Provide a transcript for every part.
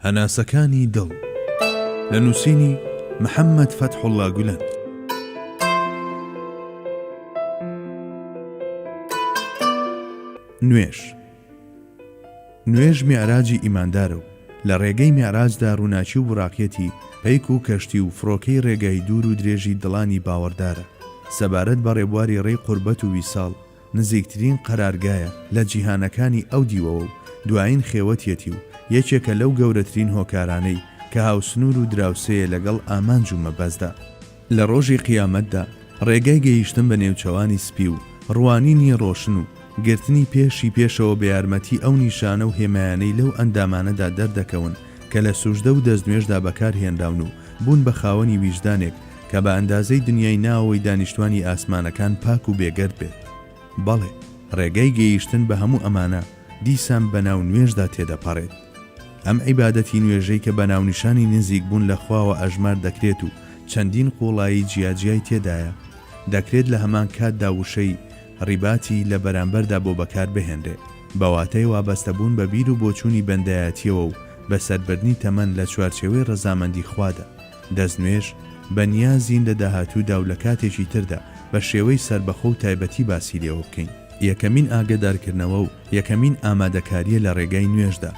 هەناسەکانی دڵ لە نووسینی محەممەد فەتحوڵڵا گولەن. نوێژ نوێژ میعراجی ئیماندارە و لە ڕێگەی میعراجدا ڕووناکی و بوڕاقیەتی پەیک و کەشتی و فڕۆکەی ڕێگای دوور و درێژی دڵانی باوەڕدارە سەبارەت بە ڕێبواری ڕێی قوربەت و ویساڵ نزیکترین قەرارگایە لە جیهانەکانی ئەو دیوەوە و دوایین خێوەتیەتی و یەکێکە لەو گەورەترین هۆکارانەی کە هاوسنوور و دراوسێیە لەگەڵ ئامانج و مەبەستدا. لە ڕۆژی قیامەتدا ڕێگای گەیشتن بە نێوچەوانی سپی و ڕوانینی ڕۆشن و گرتنی پێشی پێشەوە بە یارمەتی ئەو نیشانە و هێمایانەی لەو ئەندامانەدا دەردەکەون کە لە سوجدە و دەستنوێژدا بەکار هێنراون و بوون بە خاوەنی ویژدانێک کە بە ئەندازەی دنیای ناوەوەی دانیشتوانی ئاسمانەکان پاک و بێگەرد بێت. بەڵێ، ڕێگای گەیشتن بە هەموو ئەمانە دیسان بە ناو نوێژدا تێدەپەڕێت. ئەم عیبادەتی نوێژەی کە بە ناونیشانی نزیکبوون لە خواوە ئەژمار دەکرێت و چەندین قووڵایی جیاجیای تێدایە، دەکرێت لە هەمان کاتدا وشەی، ڕیباتی، لە بەرامبەردا بۆ بەکار بهێنرێ. بە واتای وابەستەبوون بە بیر و بۆچوونی بەندایەتییەوە و بەسەربردنی تەمەن لە چوارچێوەی ڕەزامەندی خوادا. دەستنوێژ، بە نیازین لە داهاتوودا و لە کاتێکی تردا بە شێوەی سەربەخۆ و تایبەتی باسی لێوە بکەین. یەکەمین ئاگەدارکردنەوە و یەکەمین ئامادەکارییە لە ڕێگای نوێژدا.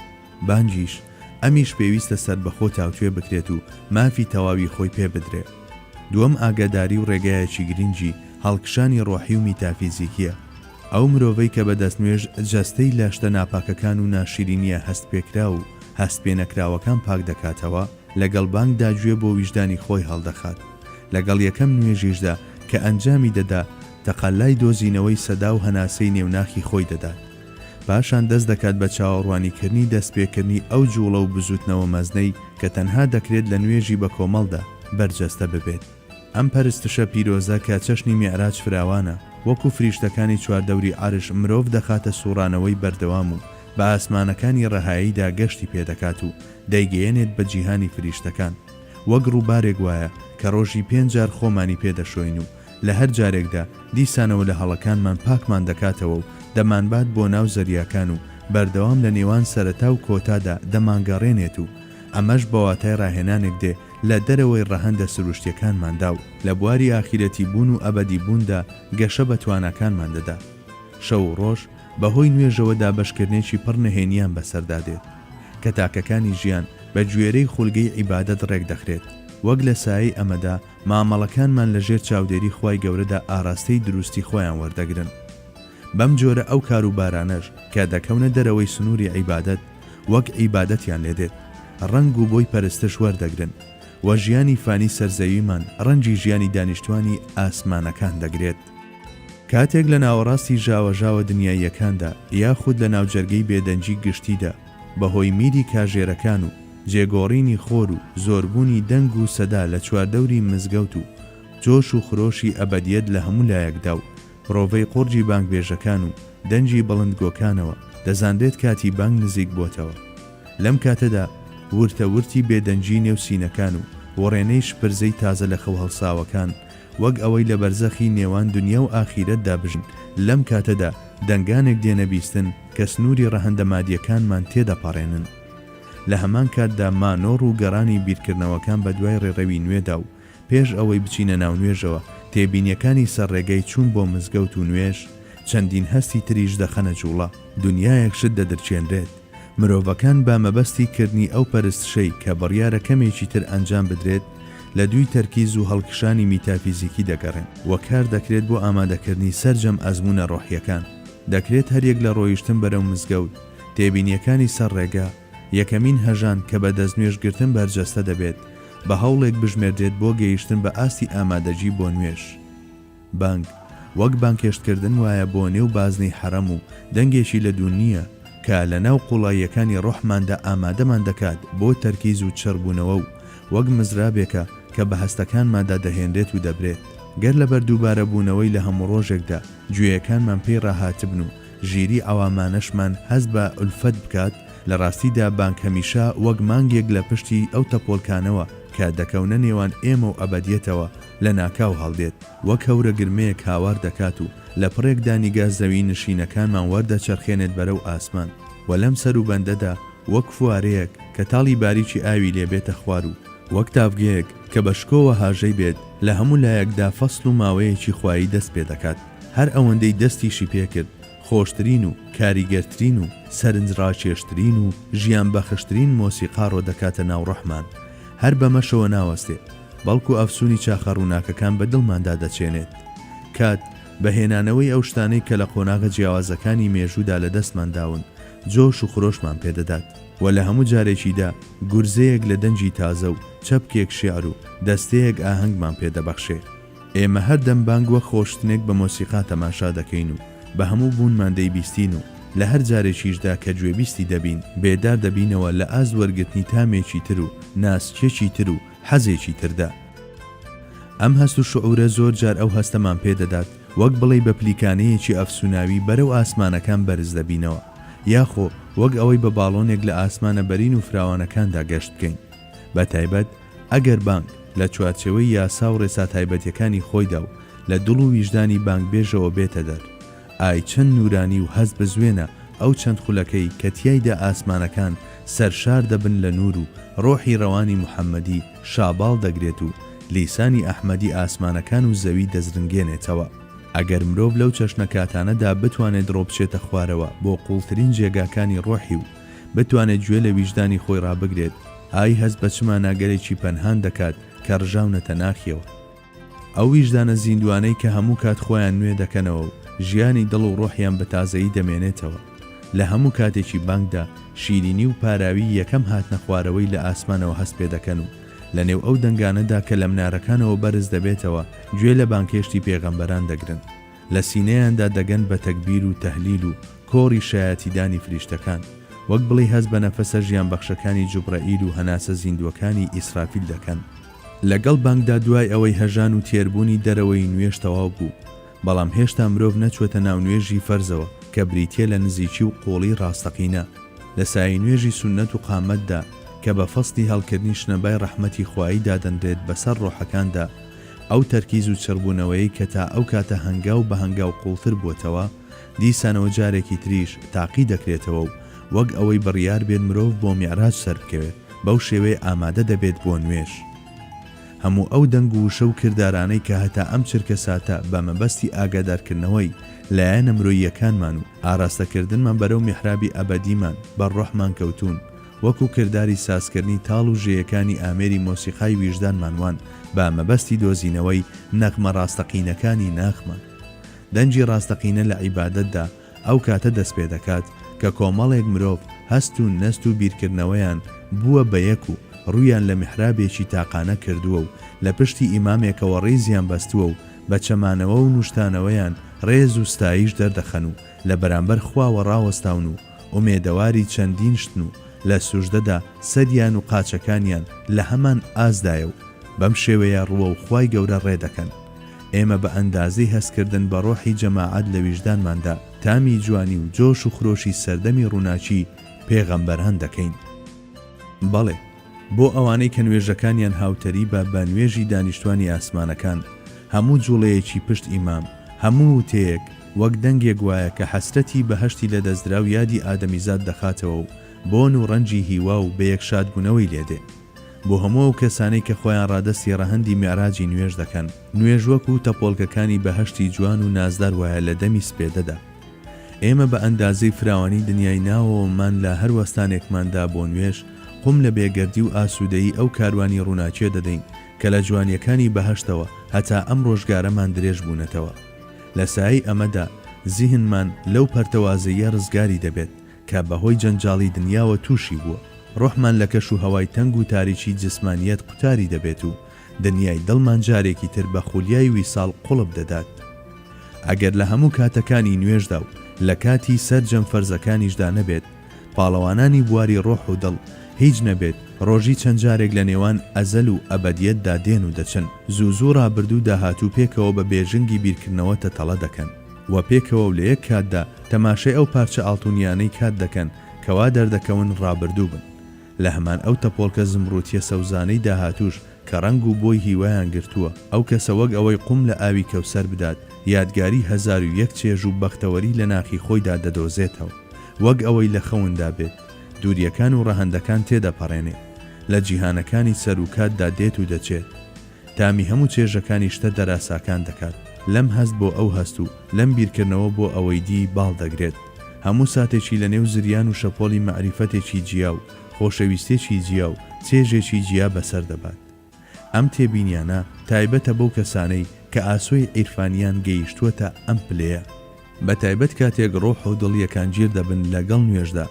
بانگیش، ئەمیش پێویستە سەربەخۆ تاوتوێ بکرێت و مافی تەواوی خۆی پێ بدرێ. دووەم ئاگاداری و ڕێگایەکی گرنگی هەڵکشانی ڕۆحی و میتافیزیکییە. ئەو مرۆڤەی کە بە دەستنوێژ جەستەی لە شتە ناپاکەکان و ناشیرینییە هەستپێکراو و هەستپێنەکراوەکان پاک دەکاتەوە، لەگەڵ بانگدا گوێ بۆ ویژدانی خۆی هەڵدەخات. لەگەڵ یەکەم نوێژیشدا کە ئەنجامی دەدا، تەقەلای دۆزینەوەی سەدا و هەناسەی نێو ناخی خۆی دەدات. پاشان دەست دەکات بە چاوەڕوانیکردنی دەستپێکردنی ئەو جوڵە و بزوتنەوە مەزنەی کە تەنها دەکرێت لە نوێژی بەکۆمەڵدا بەرجەستە ببێت. ئەم پەرستشە پیرۆزە کە چەشنی میعراج فراوانە، وەکو فریشتەکانی چواردەوری عەرش مرۆڤ دەخاتە سوڕانەوەی بەردەوام و بە ئاسمانەکانی ڕەهاییدا گەشتی پێدەکات و دەیگەیەنێت بە جیهانی فریشتەکان. وەک ڕووبارێک وایە کە ڕۆژی پێنج جار خۆمانی پێ دەشۆین و لە هەر جارێکدا دیسانەوە لە هەڵەکانمان پاکمان دەکاتەوە و دەمانبات بۆ ناو زەریاکان و بەردەوام لە نێوان سەرەتا و کۆتادا دەمانگەڕێنێت و ئەمەش بە واتای ڕاهێنانێک دێ لە دەرەوەی ڕەهەندە سروشتیەکانماندا و لە بواری ئاخیرەتی بوون و ئەبەدی بووندا گەشە بە تواناکانمان دەدا. شەو و ڕۆژ بە هۆی نوێژەوە دابەشکردنێکی پڕ نهێنیان بەسەردا دێت. کە تاکەکانی ژیان بە گوێرەی خولگەی عیبادەت ڕێکدەخرێت. وەک لە سایەی ئەمەدا مامەڵەکانمان لە ژێر چاودێری خوای گەورەدا ئاراستەی دروستی خۆیان وەردەگرن. بەم جۆرە ئەو کاروبارانەش کە دەکەونە دەرەوەی سنووری عیبادەت وەک عیبادەتیان لێدێت، ڕەنگ و بۆی پەرستش وەردەگرن و ژیانی فانی سەر زەویمان ڕەنگی ژیانی دانیشتوانی ئاسمانەکان دەگرێت. کاتێک لە ناوەڕاستی ژاوەژاوە دنیاییەکاندا یاخود لە ناوجەرگەی بێدەنگی گشتیدا بە هۆی میری کاژێرەکان و جێگۆڕینی خۆر و زۆربوونی دەنگ و سەدا لە چواردەوری مزگەوت و جۆش و خرۆشی ئەبەدیەت لە هەموو لایەکدا و پرۆڤەی قوڕگی بانگبێژەکان و دەنگی بڵندگۆکانەوە دەزانرێت کاتی بانگ نزیک بۆتەوە. لەم کاتەدا ورتە ورتی بێدەنگی نێو سینەکان و وڕێنەی شپرزەی تازە لە خەو هەڵساوەکان وەک ئەوەی لە بەرزەخی نێوان دنیا و ئاخیرەتدا بژین، لەم کاتەدا دەنگانێک دێنە بیستن کە سنووری ڕەهەندە مادیەکانمان تێدەپەڕێنن. لە هەمان کاتدا مانۆڕ و گەڕانی بیرکردنەوەکان بە دوای ڕێڕەوی نوێدا و پێش ئەوەی بچینە ناو نوێژەوە تێبینیەکانی سەر ڕێگەی چوون بۆ مزگەوت و نوێژ چەندین هەستی تریش دەخەنە جوڵە. دنیایەک شت دەدرکێنرێت. مرۆڤەکان بە مەبەستی کردنی ئەو پەرستشەی کە بڕیارە کەمێکی تر ئەنجام بدرێت لە دووی تەرکیز و هەڵکشانی میتافیزیکی دەگەڕێن و کار دەکرێت بۆ ئامادەکردنی سەرجەم ئەزموونە ڕۆحیەکان. دەکرێت هەریەک لە ڕۆیشتن بەرەو مزگەوت، تێبینیەکانی سەر ڕێگا، یەکەمین هەژان کە بە دەستنوێژ گرتن بەرجەستە دەبێت، بە هەوڵێک بژمێردرێت بۆ گەیشتن بە ئاستی ئامادەگی بۆ نوێژ. بانگ، وەک بانگهێشتکردن وایە بۆ نێو بازنەی حەرەم و دەنگێکی لە دوون نییە کە لە ناو قوڵاییەکانی ڕۆحماندا ئامادەمان دەکات بۆ تەرکیز و چڕبوونەوە و وەک مزرابێکە کە بە هەستەکانماندا دەهێنرێت و دەبرێت گەر لەبەر دووبارەبوونەوەی لە هەموو ڕۆژێکدا گوێیەکانمان پێی ڕاهاتبن و ژیری عەوامانەشمان هەست بە ئولفەت بکات، لە ڕاستیدا بانگ هەمیشە وەک مانگێک لە پشتی ئەو تەپۆڵکانەوە کە دەکەونە نێوان ئێمە و ئەبەدیەتەوە لە ناکاو هەڵدێت، وەک هەورە گرمەیەک هاوار دەکات و لە پڕێکدا نیگا زەوی نشینەکانمان وەردەچەرخێنێت بەرەو ئاسمان و لەم سەروبەندەدا. وەک فوارەیەک کە تاڵی باریکی ئاوی لێ بێتە خوار و وەک تاڤگەیەک کە بە شکۆوە هاژەی بێت لە هەموو لایەکدا فەسڵ و ماوەیەکی خوایی دەست پێ دەکات هەر ئەوەندەی دەستیشی پێ کرد خۆشترین و کاریگەرترین و سەرنجڕاکێشترین و ژیانبەخشترین مۆسیقا ڕۆ دەکاتە ناو ڕۆحمان هەر بەمەشەوە ناوەستێ بەڵکو ئەفسونی چاخە ڕووناکەکان بە دڵماندا دەچێنێت. کات، بە هێنانەوەی ئەو شتانەی کە لە قۆناغە جیاوازەکانی مێژوودا لە دەستمان داون، جۆش و خرۆشمان پێ دەدات و لە هەموو جارێکیدا گورزەیەک لە دەنگی تازە و چەپکێک شیعر و دەستەیەک ئاهەنگمان پێ دەبەخشێ. ئێمە هەردەم بانگ وەک خۆشتنێک بە مۆسیقا تەماشا دەکەین و بە هەموو بوونمان دەیبیستین و لە هەر جارێکیشدا کە گوێبیستی دەبین، بێدار دەبینەوە لە ئاست وەرگرتنی تامێکی تر و ناسکیەکی تر و حەزێکی تردا. ئەم هەست و شعورە زۆر جار ئەو هەستەمان پێ دەدات وەک بڵێی بە پلیکانەیەکی ئەفسوناوی بەرەو ئاسمانەکان بەرز دەبینەوە، یاخۆ وەک ئەوەی بە باڵۆنێک لە ئاسمانە بەرین و فراوانەکاندا گەشت بکەین. بە تایبەت ئەگەر بانگ لە چوارچێوەی یاسا و ڕێسا تایبەتیەکانی خۆیدا و لە دڵ و ویژدانی بانگبێژەوە بێتە دەر. ئای چەند نورانی و هەست بزوێنە ئەو چەند خولەکەی کە تیایدا ئاسمانەکان سەرشار دەبن لە نور و ڕۆحی ڕەوانی محەمەدی شاباڵ دەگرێت و لیسانی ئەحمەدی ئاسمانەکان و زەوی دەزرنگێنێتەوە. ئەگەر مرۆڤ لەو چەشنە کاتانەدا بتوانێت ڕۆبچێتە خوارەوە بۆ قوڵترین جێگاکانی ڕۆحی و بتوانێت گوێ لە ویژدانی خۆی ڕابگرێت، ئای هەست بە چ ماناگەلێکی پەنهان دەکات کە ڕژاونەتە ناخیەوە. ئەو ویژدانە زیندووانەی کە هەموو کات خۆیان نوێ دەکەنەوە و ژیانی دڵ و ڕۆحیان بە تازەیی دەمێنێتەوە، لە هەموو کاتێکی بانگدا شیرینی و پاراویی یەکەم هاتنە خوارەوەی لە ئاسمانەوە هەست پێ دەکەن و لە نێو ئەو دەنگانەدا کە لە منارەکانەوە بەرز دەبێتەوە گوێ لە بانگهێشتی پێغەمبەران دەگرن. لە سینەیاندا دەگەن بە تەکبیر و تەهلیل و کۆڕی شایەتیدانی فریشتەکان، وەک بڵێی هەست بە نەفەسە ژیانبەخشەکانی جوبرەئیل و هەناسە زیندووەکانی ئیسرافیل دەکەن. لەگەڵ بانگدا دوای ئەوەی هەژان و تێربوونی دەرەوەیی نوێژ تەواو بوو، بەڵام هێشتا مرۆڤ نەچووەتە ناو نوێژی فەرزەوە کە بریتییە لە نزیکی و قووڵی ڕاستەقینە لە سایەی نوێژی سوننەت و قامەتدا کە بە فەسڵی هەڵکردنی شنەبای ڕەحمەتی خوایی دادەنرێت بەسەر ڕۆحەکاندا ئەو تەرکیز و چڕبوونەوەیەی کە تا ئەو کاتە هەنگاو بە هەنگاو قووڵتر بووەتەوە، دیسانەوە جارێکی تریش تاقی دەکرێتەوە و وەک ئەوەی بڕیار بێت مرۆڤ بۆ میعراج سەربکەوێت، بەو شێوەیە ئامادە دەبێت بۆ نوێژ. هەموو ئەو دەنگ و وشە و کردارانەی کە هەتا ئەم چرکەساتە بە مەبەستی ئاگادارکردنەوەی لایەنە مرۆییەکانمان و ئاراستەکردنمان بەرەو میحرابی ئەبەدیمان بەر ڕۆحمان کەوتوون، وەکو کرداری سازکردنی تاڵ و ژێیەکانی ئامێری مۆسیقای ویژدانمان وان بە مەبەستی دۆزینەوەی نەغمە ڕاستەقینەکانی ناخمان. دەنگی ڕاستەقینە لە عیبادەتدا ئەو کاتە دەست پێ دەکات کە کۆمەڵێک مرۆڤ هەست و نەست و بیرکردنەوەیان بووە بە یەک و ڕوویان لە میحرابێکی تاقانە کردووە و لە پشتی ئیمامێکەوە ڕیزیان بەستووە و بە چەمانەوە و نوشتانەوەیان ڕێز و ستایش دەردەخەن و لە بەرامبەر خواوە ڕاوەستاون و ئومێدەواری چەندین شتن و لە سوژدەدا سەریان و قاچەکانیان لە هەمان ئاستدایە و بەم شێوەیە ڕووەو خوای گەورە ڕێ دەکەن. ئێمە بە ئەندازەی هەستکردن بە ڕۆحی جەماعەت لە ویژدانماندا تامی جوانی و جۆش و خرۆشی سەردەمی ڕووناکی پێغەمبەران دەکەین. بەڵێ، بۆ ئەوانەی کە نوێژەکانیان هاوتەریبە بە نوێژی دانیشتوانی ئاسمانەکان، هەموو جوڵەیەکی پشت ئیمام، هەموو وتەیەک، وەک دەنگێک وایە کە حەسرەتی بەهەشتی لەدەستدراو یادی ئادەمیزاد دەخاتەوە و بۆن و ڕەنجی هیوا و بەیەک شادبوونەوەی لێدێ. بۆ هەموو ئەو کەسانەی کە خۆیان ڕادەستی ڕەهەندی میعراجی نوێژ دەکەن، نوێژ وەکوو تەپۆڵکەکانی بەهەشتی جوان و نازدار وایە لە دەمی سپێدەدا. ئێمە بە ئەندازەی فراوانی دنیای ناوەوەمان لە هەر وەستانێکماندا بۆ نوێژ، قوم لە بێگەردی و ئاسوودەیی ئەو کاروانی ڕووناکییە دەدەین کە لە جوانییەکانی بەهەشتەوە هەتا ئەم ڕۆژگارەمان درێژ بوونەتەوە. لە سایەی ئەمەدا زیهنمان لەو پەرتەوازەییە ڕزگاری دەبێت کە بە هۆی جەنجاڵی دنیاوە تووشی بووە. ڕۆحمان لە کەش و هەوای تەنگ و تاریکی جسمانیەت قوتاری دەبێت و دنیای دڵمان جارێکی تر بە خولیای ویساڵ قوڵپ دەدات. ئەگەر لە هەموو کاتەکانی نوێژدا و لە کاتی سەرجەم فەرزەکانیشدا نەبێت، پاڵەوانانی بواری ڕۆح و دڵ، هیچ نەبێت ڕۆژی چەند جارێک لە نێوان ئەزەل و ئەبەدیەتدا دێن و دەچن، زوو زوو ڕابردوو و داهاتوو پێکەوە بە بێژنگی بیرکردنەوە تەتەڵە دەکەن و پێکەوە و لە یەک کاتدا تەماشای ئەو پارچە ئاڵتونیانەی کات دەکەن کە وا دەردەکەون ڕابردوو بن. لە هەمان ئەو تەپۆڵکە زمڕوتیە سەوزانەی داهاتووش کە ڕەنگ و بۆی هیوایان گرتووە، ئەو کەسە وەک ئەوەی قوم لە ئاوی کەوسەر بدات، یادگاری 1001 چێژ و بەختەوەری لە ناخی خۆیدا دەدۆزێتەوە. وەک ئەوەی لە خەوندا بێت. دوورییەکان و ڕەهەندەکان تێدەپەڕێنێ. لە جیهانەکانی سەروو کاتدا دێت و دەچێت. تامی هەموو چێژەکانی شتە دەراساکان دەکات. لەم هەست بۆ ئەو هەست و لەم بیرکردنەوە بۆ ئەوەی دی باڵ دەگرێت. هەموو ساتێکی لە نێو زریان و شەپۆلی مەعریفەتێکی جیا و خۆشەویستیەکی جیا و چێژێکی جیا بەسەر دەبات. ئەم تێبینیانە تایبەتە بەو کەسانەی کە ئاسۆی عیرفانیان گەیشتووەتە ئەم پلەیە. بەتایبەت کاتێک ڕۆح و دڵ یەکانگیر دەبن لە گەڵ نوێژدا،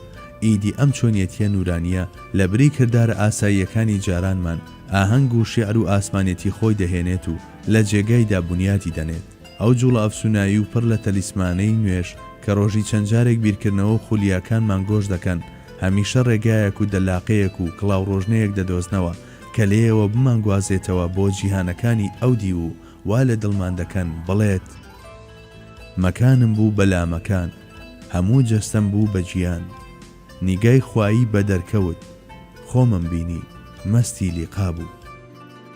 ئیدی ئەم چۆنیەتیە نورانیە لە بری کردارە ئاساییەکانی جارانمان، ئاهەنگ و شیعر و ئاسمانێتی خۆی دەهێنێت و لە جێگایدا بونیادی دەنێت. ئەو جوڵە ئەفسونایی و پڕ لە تەلیسمانەی نوێژ کە ڕۆژی چەند جارێک بیرکردنەوە و خولیاکانمان گۆش دەکەن، هەمیشە ڕێگایەک و دەلاقەیەک و کڵاوڕۆژنەیەک دەدۆزنەوە کە لێیەوە بمانگوازێتەوە بۆ جیهانەکانی ئەو دیو و وا لە دڵمان دەکەن بڵێت، مەکانم بوو بە لامەکان، هەموو جەستەم بوو بە گیان. نیگای خوایی بە دەرکەوت، خۆمم بینی، مەستی لیقا بوو.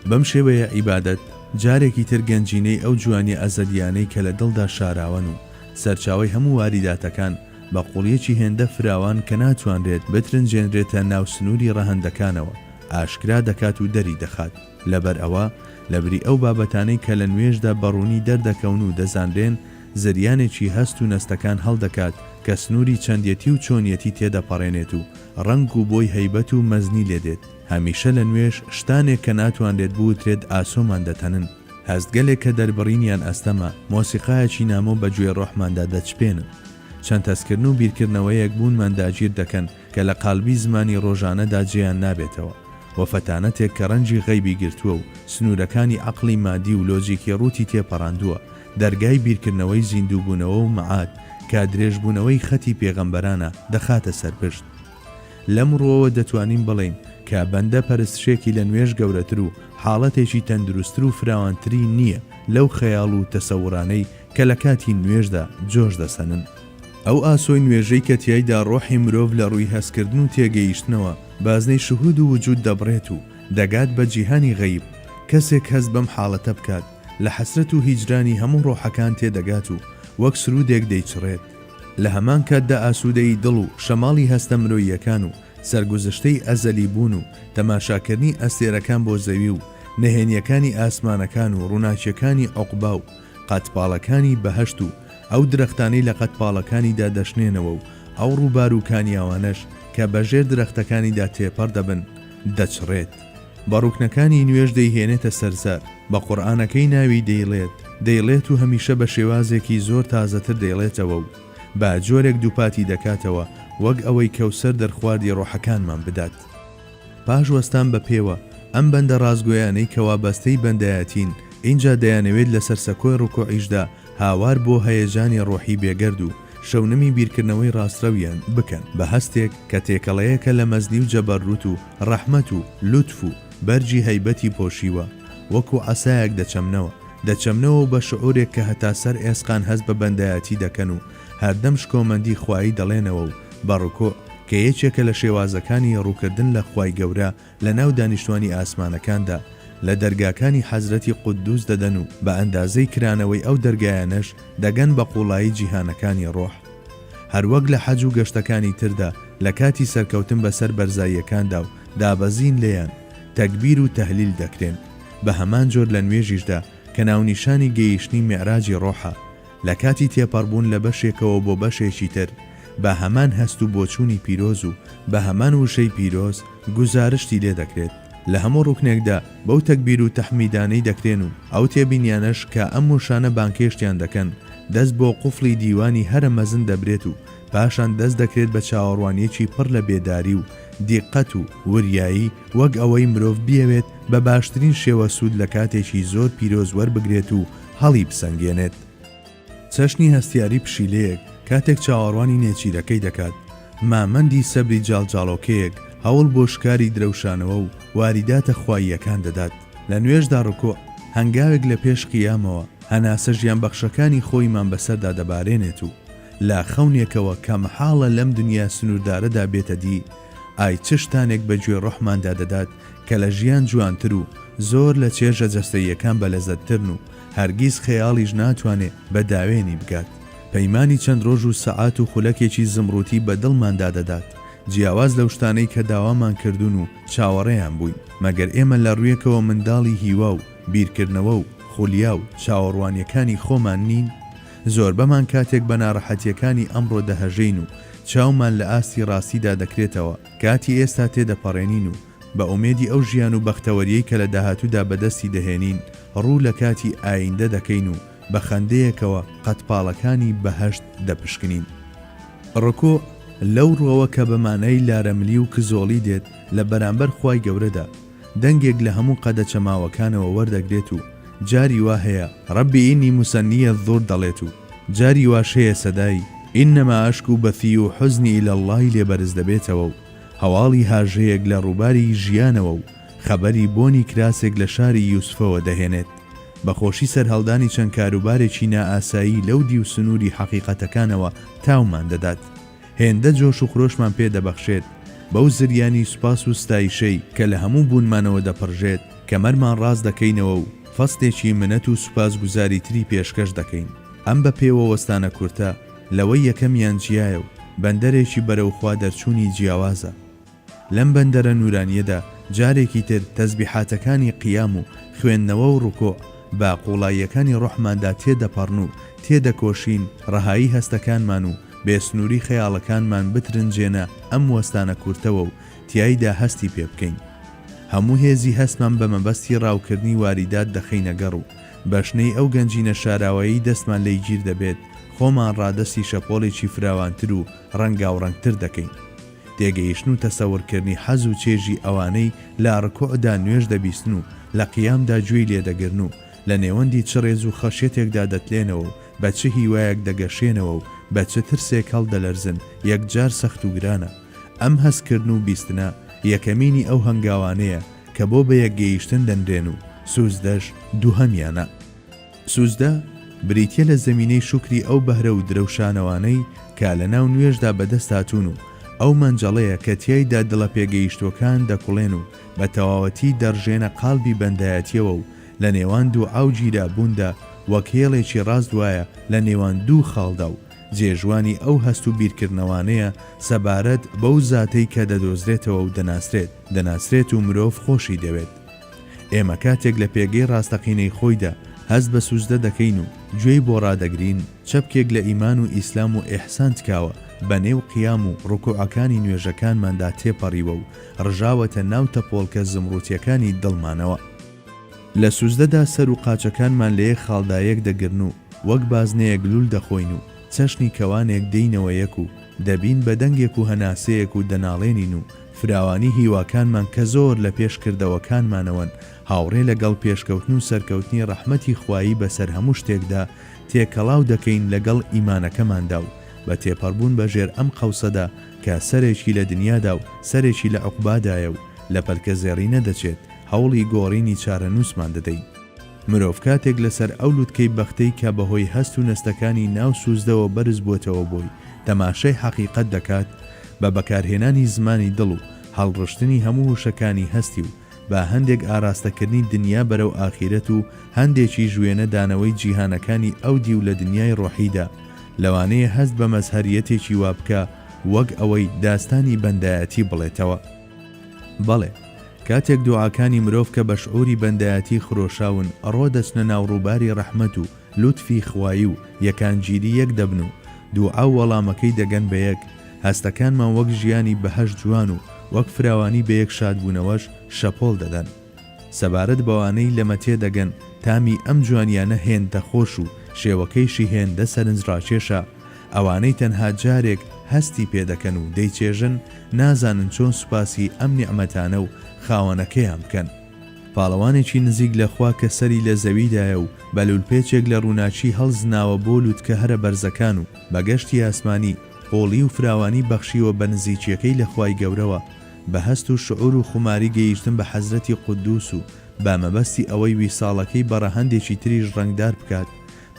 بەم شێوەیە عیبادەت جارێکی تر گەنجینەی ئەو جوانیە ئەزەلیانەی کە لە دڵدا شاراوەن و سەرچاوەی هەموو واریداتەکان بە قوڵیەکی هێندە فراوان کە ناتوانرێت بترنجێنرێتە ناو سنوری ڕەهەندەکانەوە ئاشکرا دەکات و دەری دەخات. لەبەر ئەوە لەبری ئەو بابەتانەی کە لە نوێژدا بە ڕوونی دەردەکەون و دەزانرێن زریانێکی هەست و نەستەکان هەڵدەکات کە سنووری چەندێتی و چۆنیەتی تێدەپەڕێنێت و ڕەنگ و بۆی هەیبەت و مەزنی لێ دێت. هەمیشە لە نوێژ شتانێک کە ناتوانرێت بوترێت ئاسۆمان دەتەنن. هەستگەلێک کە دەربڕینیان ئەستەمە، مۆسیقایەکی نامۆ بە گوێی ڕۆحماندا دەچپێنن. چەند هەستکردن و بیرکردنەوەیەک بوونمان داگیر دەکەن کە لە قالبی زمانی ڕۆژانەدا جێیان نابێتەوە و فەتانەتێک کە ڕەنگی غەیبی گرتووە و سنوورەکانی عەقڵی مادی و لۆجیکی ڕووتی تێپەڕاندووە دەرگای بیرکردنەوەی زیندووبوونەوە و مەعاد کە درێژبوونەوەی خەتی پێغەمبەرانە دەخاتە سەر پشت. لەم ڕووەوە دەتوانین بڵێین کە بەندە پەرستشێکی لە نوێژ گەورەتر و حاڵەتێکی تەندروستتر و فراوانتری نییە لەو خەیاڵ و تەسەورانەی کە لە کاتی نوێژدا جۆش دەسەنن. ئەو ئاسۆی نوێژەی کە تیایدا ڕۆحی مرۆڤ لە ڕووی هەستکردن و تێگەیشتنەوە بازنەی شهود و وجود دەبڕێت و دەگات بە جیهانی غەیب، کەسێک هەست بەم حاڵەتە بکات لە حەسرەت و هیجرانی هەموو ڕۆحەکان تێدەگات و وەک سروودێک دەیچڕێت. لە هەمان کاتدا ئاسوودەیی دڵ و شەماڵی هەستە مرۆییەکان و سەرگوزشتەی ئەزەلی بوون و تەماشاکردنی ئەستێرەکان بۆ زەوی و نهێنییەکانی ئاسمانەکان و ڕووناکییەکانی عوقبا و قەدپاڵەکانی بەهەشت و ئەو درەختانەی لە قەدپاڵەکانیدا دەشنێنەوە و ئەو ڕووبار و کانیاوانەش کە بە ژێر درەختەکانیدا تێپەڕ دەبن، دەچڕێت. بە ڕوکنەکانی نوێژ دەیهێنێتە سەر زار، بە قورئانەکەی ناوی دەیڵێت، دەیڵێت و هەمیشە بە شێوازێکی زۆر تازەتر دەیڵێتەوە و بە جۆرێک دووپاتی دەکاتەوە وەک ئەوەی کەوسەر دەرخواردی ڕۆحەکانمان بدات. پاش وەستان بە پێوە، ئەم بەندە ڕاستگۆیانەی کە وابەستەی بەندایەتین، ئینجا دەیانەوێت لەسەر سەکۆی ڕکوعیشدا هاوار بۆ هەیەجانی ڕۆحی بێگەرد و شەونمی بیرکردنەوەی ڕاستڕەویان بکەن بە هەستێک کە تێکەڵەیەکە لە مەزنی و جەبەروت و ڕەحمەت و لوتف و بەرگی هەیبەتی پۆشیوە وەکو عەسایەک دەچەمنەوە دەچەمنەوە و بە شعورێک کە هەتا سەر ئێسقان هەست بە بەندایەتی دەکەن و هەردەم شکۆمەندی خوایی دەڵێنەوە و بە ڕکوع کە یەکێکە لە شێوازەکانی ڕووکردن لە خوای گەورە لە ناو دانیشتوانی ئاسمانەکاندا لە دەرگاکانی حەزرەتی قودوس دەدەن و بە ئەندازەی کرانەوەی ئەو دەرگایانەش دەگەن بە قوڵایی جیهانەکانی ڕۆح. هەروەک لە حەج و گەشتەکانی تردا لە کاتی سەرکەوتن بەسەر بەرزاییەکاندا و دابەزین لێیان تەکبیر و تەهلیل دەکرێن بە هەمان جۆر لە نوێژیشدا کە ناونیشانی گەیشتنی میعراجی ڕۆحە لە کاتی تێپەڕبوون لە بەشێکەوە بۆ بەشێکی تر بە هەمان هەست و بۆچوونی پیرۆز و بە هەمان وشەی پیرۆز گوزارشتی لێ دەکرێت لە هەموو ڕوکنێکدا بەو تەکبیر و تەحمیدانەی دەکرێن و ئەو تێبینیانەش کە ئەم وشانە بانگهێشتیان دەکەن دەست بۆ قوفڵی دیوانی هەرە مەزن دەبرێت و پاشان دەست دەکرێت بە چاوەڕوانیەکی پڕ لە بێداری و دیققەت و وریایی وەک ئەوەی مرۆڤ بیەوێت بە باشترین شێوە سوود لە کاتێکی زۆر پیرۆز وەربگرێت و هەڵیبسەنگێنێت. چەشنی هەستیاری پشیلەیەک کاتێک چاوەڕوانی نێچیرەکەی دەکات، مامەندی سەبری جاڵجاڵۆکەیەک هەوڵ بۆ شکاری درەوشانەوە و واریداتە خواییەکان دەدات. لە نوێژدا ڕکوع، هەنگاوێک لە پێش قیامەوە، هەناسە ژیانبەخشەکانی خۆیمان بەسەردا دەبارێنێت و لە خەونێکەوە کە مەحاڵە لەم دنیا سنووردارەدا بێتە دی، ئای چ شتانێک بە گوێ ڕۆحماندا دەدات کە لە ژیان جوانتر و زۆر لە چێژە جەستەییەکان بەلەزەتترن و هەرگیز خەیاڵیش ناتوانێ بە داوێنی بگات. پەیمانی چەند ڕۆژ و سەعات و خولەکێکی زمڕووتی بە دڵماندا دەدات. جیاواز لەو شتانەی کە داوامان کردوون و چاوەڕێیان بووین. مەگەر ئێمە لە ڕوویەکەوە منداڵی هیوا و بیرکردنەوە و خولیا و چاوەڕوانییەکانی خۆمان نین؟ زۆربەمان کاتێک بە ناڕەحەتییەکانی ئەمڕۆ دەهەژێین و چاومان لە ئاستی ڕاستیدا دەکرێتەوە، کاتی ئێستا تێدەپەڕێنین و بە ئومێدی ئەو ژیان و بەختەوەرییەی کە لە داهاتوودا بەدەستی دەهێنین، ڕوو لە کاتی ئایندە دەکەین و بە خەندەیەکەوە قەدپاڵەکانی بەهەشت دەپشکنین. ڕکوع، لەو ڕووەوە کە بە مانای لارەملی و کزۆڵی دێت لە بەرامبەر خوای گەورەدا، دەنگێک لە هەموو قەدە چەماوەکانەوە وەردەگرێت و جاری وا هەیە، رب انی مسنی الضر دەڵێت و جاری واش هەیە سەدای، انما اشکو بثی و حزنی الی اللە ی لێ بەرز دەبێتەوە و هەواڵی هاژەیەک لە ڕووباری ژیانەوە و خەبەری بۆنی کراسێک لە شاری یوسفەوە دەهێنێت. بە خۆشی سەرهەڵدانی چەند کاروبارێکی نائاسایی لەو دیو سنووری حەقیقەتەکانەوە تاومان دەدات. هێندە جۆش و خرۆشمان پێ دەبەخشێت، بەو زریانی سوپاس و ستایشەی کە لە هەموو بوونمانەوە دەپڕژێت، کەمەرمان ڕاست دەکەینەوە و فەسلێکی منەت و سوپاسگوزاری تری پێشکەش دەکەین. ئەم بە پێوە وەستانە کورتە، لەوەی یەکەمیان جیایە و بەندەرێکی بەرەو خوا دەرچوونی جیاوازە. لەم بەندەرە نورانیەدا جارێکی تر تەزبیحاتەکانی قیام و خوێندنەوە و ڕکوع بە قوڵاییەکانی ڕۆحماندا تێدەپەڕن و تێدەکۆشین ڕەهایی هەستەکانمان و بێسنووری خەیاڵەکانمان بترنجێنە ئەم وەستانە کورتەوە و تیایدا هەستی پێ بکەین. هەموو هێزی هەستمان بە مەبەستی ڕاوکردنی واریدات دەخەینە گەڕ و بە شنەی ئەو گەنجینە شاراوەیەی دەستمان لێی گیر دەبێت خۆمان ڕادەستی شەپۆڵێکی فراوانتر و ڕەنگاوڕەنگتر دەکەین. تێگەیشتن و تەسەورکردنی حەز و چێژی ئەوانەی لە ڕکوعدا نوێژ دەبیستن و لە قیامدا گوێی لێدەگرن و لە نێوەندی چ ڕێز و خەشیەتێکدا دەتلێنەوە و بە چ هیوایەک دەگەشێنەوە و بە چ ترسێک هەڵدەلەرزن یەکجار سەخت و گرانە. ئەم هەستکردن و بیستنە یەکەمینی ئەو هەنگاوانەیە کە بۆ بەیەکگەیشتن دەنرێن و سوجدەش دووهەمیانە. سوجدە، بریتیە لە زەمینەی شوکری ئەو بەهرە و درەوشانەوانەی کە لە ناو نوێژدا بەدەست هاتوون و ئەو مەنجەڵەیە کە تیایدا دڵە پێگەیشتووەکان دەکوڵێن و بە تەواوەتی دەڕژێنە قالبی بەندایەتیەوە و لە نێوان دوعا و گیرابووندا وەک هێڵێکی ڕاست وایە لە نێوان دوو خاڵدا و جێژوانی ئەو هەست و بیرکردنەوانەیە سەبارەت بەو زاتەی کە دەدۆزرێتەوە و دەناسرێت دەناسرێت و مرۆڤ خۆشی دەوێت. ئێمە کاتێک لە پێگەی ڕاستەقینەی خۆیدا هەست بە سوجدە دەکەین و گوێی بۆ ڕادەگرین، چەپکێک لە ئیمان و ئیسلام و ئیحسان تکاوە بە نێو قیام و ڕکوعەکانی نوێژەکانماندا تێپەڕیوە و ڕژاوەتە ناو تەپۆڵکە زمڕوتیەکانی دڵمانەوە. لە سوجدەدا سەر و قاچەکانمان لە یەک خاڵدا یەک دەگرن و وەک بازنەیەک لوول دەخۆین و چەشنی کەوانێک دێینەوە یەک و دەبین بە دەنگێک و هەناسەیەک و دەناڵێنین و فراوانی هیواکانمان کە زۆر لە پێش کردەوەکانمانەوەن هاوڕێ لە گەڵ پێشکەوتن و سەرکەوتنی ڕەحمەتی خوایی بەسەر هەموو شتێکدا تێکەڵاو دەکەین لە گەڵ ئیمانەکەماندا و بە تێپەڕبوون بە ژێر ئەم قەوسەدا کە سەرێکی لە دنیادا و سەرێکی لە عوقبادایە و لە پەلکەزێڕینە دەچێت هەوڵی گۆڕینی چارەنووسمان دەدەین. مرۆڤ کاتێک لەسەر ئەو لوتکەی بەختەی کە بەهۆی هەست و نەستەکانی ناو سوزدەوە بەرز بووەتەوە بۆی تەماشای حەقیقەت دەکات، بە بەکارهێنانی زمانی دڵ و هەڵڕشتنی هەموو وشەکانی هەستی و بە هەندێک ئاراستەکردنی دنیا بەرەو ئاخیرەت و هەندێکیش وێنە دانەوەی جیهانەکانی ئەو دیو لە دنیای ڕۆحیدا لەوانەیە هەست بە مەزهەریەتێکی وا بکا وەک ئەوەی داستانی بەندایەتی بڵێتەوە. بەڵێ، کاتێک دوعاکانی مرۆڤ کە بە شعوری بەندایەتی خرۆشاون ڕۆ دەچنە ناو ڕووباری ڕەحمەت و لوتفی خوایی و یەکانگیری یەک دەبن و دوعا و وەڵامەکەی دەگەن بە یەک، هەستەکانمان وەک ژیانی بەهەشت جوان و وەک فراوانی بەیەک شادبوونەوەش شەپۆل دەدەن. سەبارەت بەوانەی لەمە تێدەگەن تامی ئەم جوانیانە هێندە خۆش و شێوەکەیشی هێندە سەرنجڕاکێشە، ئەوانەی تەنها جارێک هەستی پێدەکەن و دەیچێژن نازانن چۆن سوپاسی ئەم نیعمەتانە و خاوەنەکەیان بکەن. پاڵەوانێکی نزیک لە خوا کە سەری لە زەویدایە و بە لولپێچێک لە ڕووناکی هەڵزناوە بۆ لوتکە هەرە بەرزەکان و بە گەشتی ئاسمانی قوڵی و فراوانی بەخشیوە بە نزیکیەکەی لە خوای گەورەوە بە هەست و شعور و خوماری گەیشتن بە حەزرەتی قودوس و بە مەبەستی ئەوەی ویساڵەکەی بە ڕەهەندێکی تریش ڕەنگدار بکات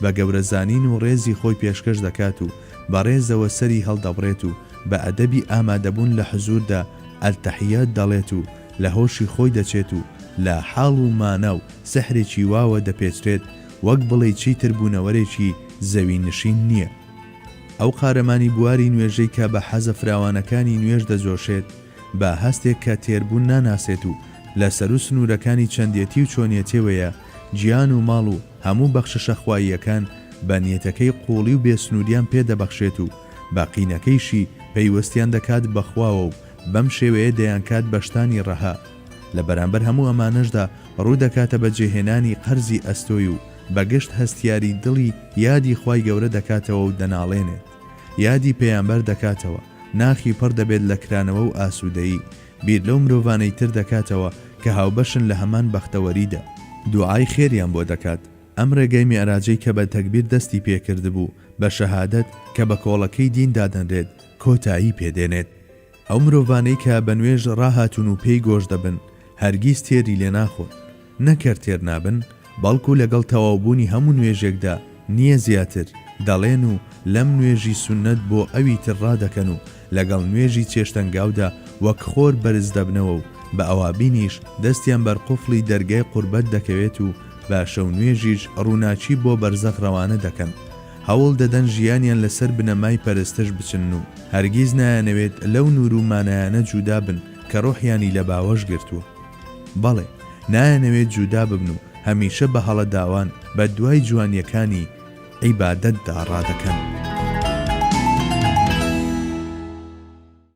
بە گەورە زانین و ڕێزی خۆی پێشکەش دەکات و بە ڕێزەوە سەری هەڵدەبڕێت و بە ئەدەبی ئامادەبوون لە حزووردا التحیات دەڵێت و لە هۆشی خۆی دەچێت و لە حاڵ و مانا و سحرێکی واوە دەپێچرێت وەک بڵێی چیتر بوونەوەرێکی زەوی نشین نییە. ئەو قارەمانی بواری نوێژەی کە بە حەزە فراوانەکانی نوێژ دەجۆشێت، بە هەستێک کە تێربوون ناناسێت و لە سەروو سنوورەکانی چەندێتی و چۆنیەتێوەیە، گیان و ماڵ و هەموو بەخششە خواییەکان بە نیەتەکەی قووڵی و بێسنووریان پێ دەبەخشێت و بە قینەکەیشی پەیوەستیان دەکات بە خواوە و بەم شێوەیە دەیانکات بە شتانی ڕەها. لە بەرامبەر هەموو ئەمانەشدا ڕوو دەکاتە بەجێهێنانی قەرزی ئەستۆی و بە گشت هەستیاری دڵی یادی خوای گەورە دەکاتەوە و دەناڵێنێت. یادی پەیامبەر دەکاتەوە، ناخی پڕ دەبێت لە کرانەوە و ئاسوودەیی، بیر لەو مرۆڤانەی تر دەکاتەوە کە هاوبەشن لە هەمان بەختەوەریدا. دوعای خێریان بۆ دەکات. ئەم ڕێگای میعراجەی کە بە تەکبیر دەستی پێ کردبوو، بە شەهادەت کە بە کۆڵەکەی دین دادەنرێت، کۆتایی پێ دێنێت. ئەو مرۆڤانەی کە بە نوێژ ڕاهاتوون و پێی گۆش دەبن، هەرگیز تێری لێ ناخۆن. نەک هەر تێر نابن، بەڵکو لەگەڵ تەواوبوونی هەموو نوێژێکدا، نییە زیاتر، دەڵێن و لەم نوێژی سوننەت بۆ ئەوی تر ڕادەکەن و لەگەڵ نوێژی چێشتەنگاودا وەک خۆر بەرز دەبنەوە و بە ئەوابینیش دەستیان بەر قوفڵی دەرگای قوربەت دەکەوێت و بە شەونوێژیش ڕووناکی بۆ بەرزەخ ڕەوانە دەکەن. هەوڵ دەدەن ژیانیان لەسەر بنەمای پەرستش بچنن و هەرگیز نایانەوێت لەو نوور و مانایانە جودا بن کە ڕۆحیانی لە باوەش گرتووە. بەڵێ، نایانەوێت جودا ببن و هەمیشە بە هەڵەداوان بە دوای جوانییەکانی عیبادەتدا ڕادەکەن.